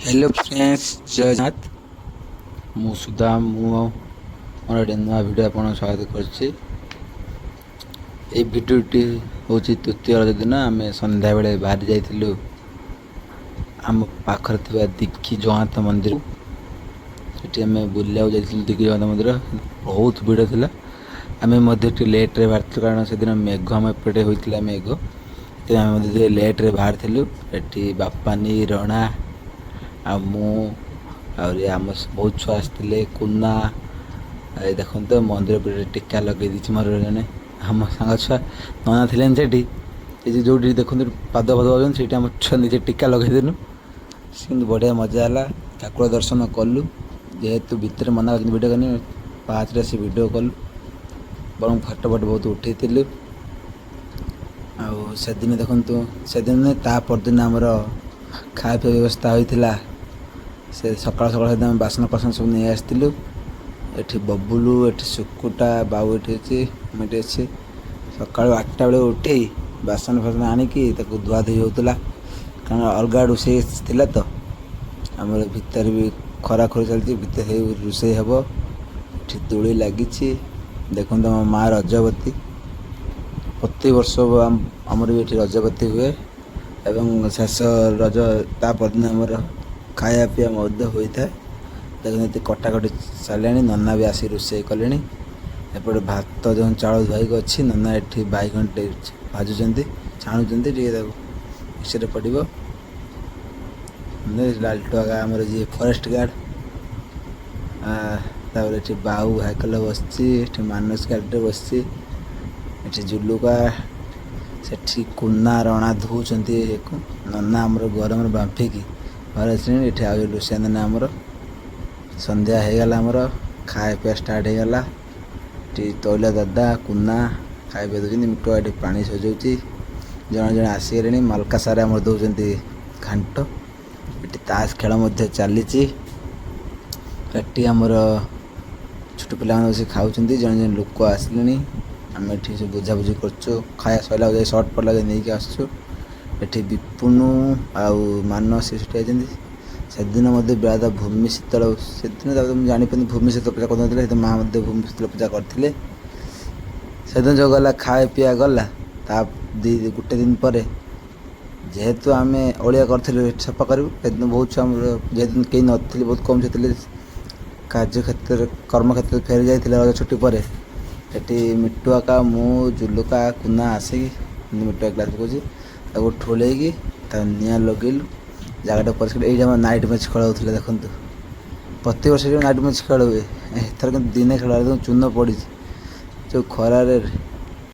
Hello friends, ଜୟ ଜଗନ୍ନାଥ। ମୁଁ ସୁଦାମ। ମୁଁ ମୋର ଗୋଟେ ନୂଆ ଭିଡ଼ିଓ ଆପଣଙ୍କୁ ସ୍ୱାଗତ କରୁଛି। ଏଇ ଭିଡ଼ିଓଟି ହେଉଛି ତୃତୀୟ ରଜ ଦିନ ଆମେ ସନ୍ଧ୍ୟାବେଳେ ବାହାରି ଯାଇଥିଲୁ ଆମ ପାଖରେ ଥିବା ଦିଘି ଜଗନ୍ନାଥ ମନ୍ଦିର। ସେଠି ଆମେ ବୁଲିବାକୁ ଯାଇଥିଲୁ। ଦିଘି ଜଗନ୍ନାଥ ମନ୍ଦିର ବହୁତ ଭିଡ଼ ଥିଲା। ଆମେ ମଧ୍ୟ ଟିକେ ଲେଟ୍ରେ ବାହାରିଥିଲୁ, କାରଣ ସେଦିନ ମେଘ ଆମ ଏପଟେ ହୋଇଥିଲା ମେଘ। ସେଥିପାଇଁ ଆମେ ମଧ୍ୟ ଟିକେ ଲେଟ୍ରେ ବାହାରିଥିଲୁ। ଏଠି ବାପାନି, ରଣା ଆଉ ମୁଁ, ଆହୁରି ଆମ ବହୁତ ଛୁଆ ଆସିଥିଲେ, କୁନା। ଏ ଦେଖନ୍ତୁ, ମନ୍ଦିର ଉପରେ ଟୀକା ଲଗେଇ ଦେଇଛି ମୋର ଜଣେ ଆମ ସାଙ୍ଗ ଛୁଆ। ନନା ଥିଲେନି ସେଠି। ଏ ଯୋଉଠି ଦେଖନ୍ତୁ ପାଦ ଫାଦ ପାଉଛନ୍ତି, ସେଇଠି ଆମ ଛୁଆ ନିଜେ ଟୀକା ଲଗେଇଦେଲୁ। ସେ କିନ୍ତୁ ବଢ଼ିଆ ମଜା ହେଲା। ଠାକୁର ଦର୍ଶନ କଲୁ। ଯେହେତୁ ଭିତରେ ମନା କରିଛନ୍ତି ଭିଡ଼ିଓ କରିନି, ପାହାଚରେ ଆସି ଭିଡ଼ିଓ କଲୁ ବରଂ ଫଟୋ ଫଟୋ ବହୁତ ଉଠେଇଥିଲୁ। ଆଉ ସେଦିନ ଦେଖନ୍ତୁ, ସେଦିନ ନୁହେଁ, ତା ପରଦିନ ଆମର ଖାଇବା ପିଇବା ବ୍ୟବସ୍ଥା ହୋଇଥିଲା। ସେ ସକାଳ ସକାଳ ସେଦିନ ଆମେ ବାସନ ଫାସନ ସବୁ ନେଇ ଆସିଥିଲୁ। ଏଠି ବବୁଲୁ, ଏଠି ସୁକୁଟା, ବାବୁ ଏଠି ଅଛି, ମୁଁ ଏଠି ଅଛି। ସକାଳୁ 8ଟା ବେଳେ ଉଠି ବାସନ ଫାସନ ଆଣିକି ତାକୁ ଧୁଆ ଧୁଇ ହେଉଥିଲା, କାରଣ ଅଲଗା ରୋଷେଇ ଥିଲା ତ। ଆମର ଭିତରେ ବି ଖରା ଖରି ଚାଲିଛି, ଭିତରେ ହେଇ ରୋଷେଇ ହେବ। ଏଠି ଦୋଳି ଲାଗିଛି। ଦେଖନ୍ତୁ, ଆମ ମା ରଜବତୀ। ପ୍ରତିବର୍ଷ ଆମର ବି ଏଠି ରଜବତୀ ହୁଏ ଏବଂ ଶେଷ ରଜ ତା ପରଦିନ ଆମର ଖାଇବା ପିଇବା ମଧ୍ୟ ହୋଇଥାଏ। ଦେଖନ୍ତୁ, ଏଠି କଟାକଟି ସାରିଲାଣି। ନନା ବି ଆସି ରୋଷେଇ କଲେଣି। ଏପଟେ ଭାତ ଯେଉଁ ଚାଉଳ ଧୁଆଇକି ଅଛି, ନନା ଏଠି ବାଇଗଣ ଟିକେ ଭାଜୁଛନ୍ତି, ଛାଣୁଛନ୍ତି ଟିକେ, ତାକୁ ମିକ୍ସଚରରେ ପଡ଼ିବ। ଲାଲଟୁ ଆଗା ଆମର ଯିଏ ଫରେଷ୍ଟ ଗାର୍ଡ଼। ତାପରେ ଏଠି ବାଉ ସାଇକେଲରେ ବସିଛି, ଏଠି ମାନସ ଗାଡ଼ିରେ ବସିଛି, ଏଠି ଜୁଲୁକା, ସେଠି କୁନା, ରଣା ଧୋଉଛନ୍ତି ୟାକୁ। ନନା ଆମର ଗରମରେ ବାମ୍ଫିକି ଘରେ ଆସିଲେଣି। ଏଠି ଆଉ ରୋଷେଇ ନନା ଆମର। ସନ୍ଧ୍ୟା ହେଇଗଲା, ଆମର ଖାଇବା ପିଇବା ଷ୍ଟାର୍ଟ ହେଇଗଲା। ଏଠି ତୈଳ ଦାଦା, କୁନା ଖାଇବା ପିଇବା ଦେଉଛନ୍ତି। ମିଟୁ ଏଠି ପାଣି ସଜଉଛି। ଜଣେ ଜଣେ ଆସିଗଲେଣି। ମାଲକା ସାର୍ ଆମର ଦେଉଛନ୍ତି ଘାଣ୍ଟ। ଏଠି ତାସ ଖେଳ ମଧ୍ୟ ଚାଲିଛି। ଏଠି ଆମର ଛୋଟ ପିଲାମାନେ ବସି ଖାଉଛନ୍ତି। ଜଣେ ଜଣେ ଲୋକ ଆସିଲେଣି। ଆମେ ଏଠି ସବୁ ବୁଝାବୁଝି କରୁଛୁ। ଖାଇବା ସରିଲା ଯାଇ, ସର୍ଟ ପଡ଼ିଲା ଯାଇ ନେଇକି ଆସୁଛୁ। ଏଠି ବିପୁନୁ ଆଉ ମାନସ ସେଠି ଯାଇଛନ୍ତି। ସେଦିନ ମଧ୍ୟ ବେଳା ଭୂମି ଶୀତଳ ସେଦିନ। ତାପରେ ମୁଁ ଜାଣିପାରିନି, ଭୂମି ଶୀତଳ ପୂଜା କରୁନଥିଲେ। ସେଦିନ ମା ମଧ୍ୟ ଭୂମି ଶୀତଳ ପୂଜା କରିଥିଲେ। ସେଦିନ ଯେଉଁ ଗଲା ଖାଇବା ପିଇବା ଗଲା, ତା ଗୋଟେ ଦିନ ପରେ ଯେହେତୁ ଆମେ ଅଳିଆ କରିଥିଲୁ, ଏଠି ସଫା କରିବୁ। ସେଦିନ ବହୁତ ଛୁଆ ଆମର ଯେହେତୁ କେହି ନଥିଲେ, ବହୁତ କମ୍ ଛୁଆ ଥିଲେ, କାର୍ଯ୍ୟକ୍ଷେତ୍ରରେ କର୍ମକ୍ଷେତ୍ରରେ ଫେରି ଯାଇଥିଲେ ରଜ ଛୁଟି ପରେ। ଏଠି ମିଟୁ ଆକା, ମୁଁ, ଜୁଲୁକା, କୁନା ଆସିକି, ମିଟୁ ଗ୍ଲାସ୍ ପକାଉଛି, ତାକୁ ଠୋଳେଇକି ତାକୁ ନିଆଁ ଲଗେଇଲୁ। ଜାଗାଟା ପରିଷ୍କାର। ଏଇଠି ଆମର ନାଇଟ୍ ମ୍ୟାଚ୍ ଖେଳ ହେଉଥିଲା। ଦେଖନ୍ତୁ, ପ୍ରତିବର୍ଷ ଏଠି ନାଇଟ୍ ମ୍ୟାଚ୍ ଖେଳ ହୁଏ। ଏଥର କିନ୍ତୁ ଦିନେ ଖେଳ ହେଲା। ଚୂନ ପଡ଼ିଛି ଯେଉଁ ଖରାରେ।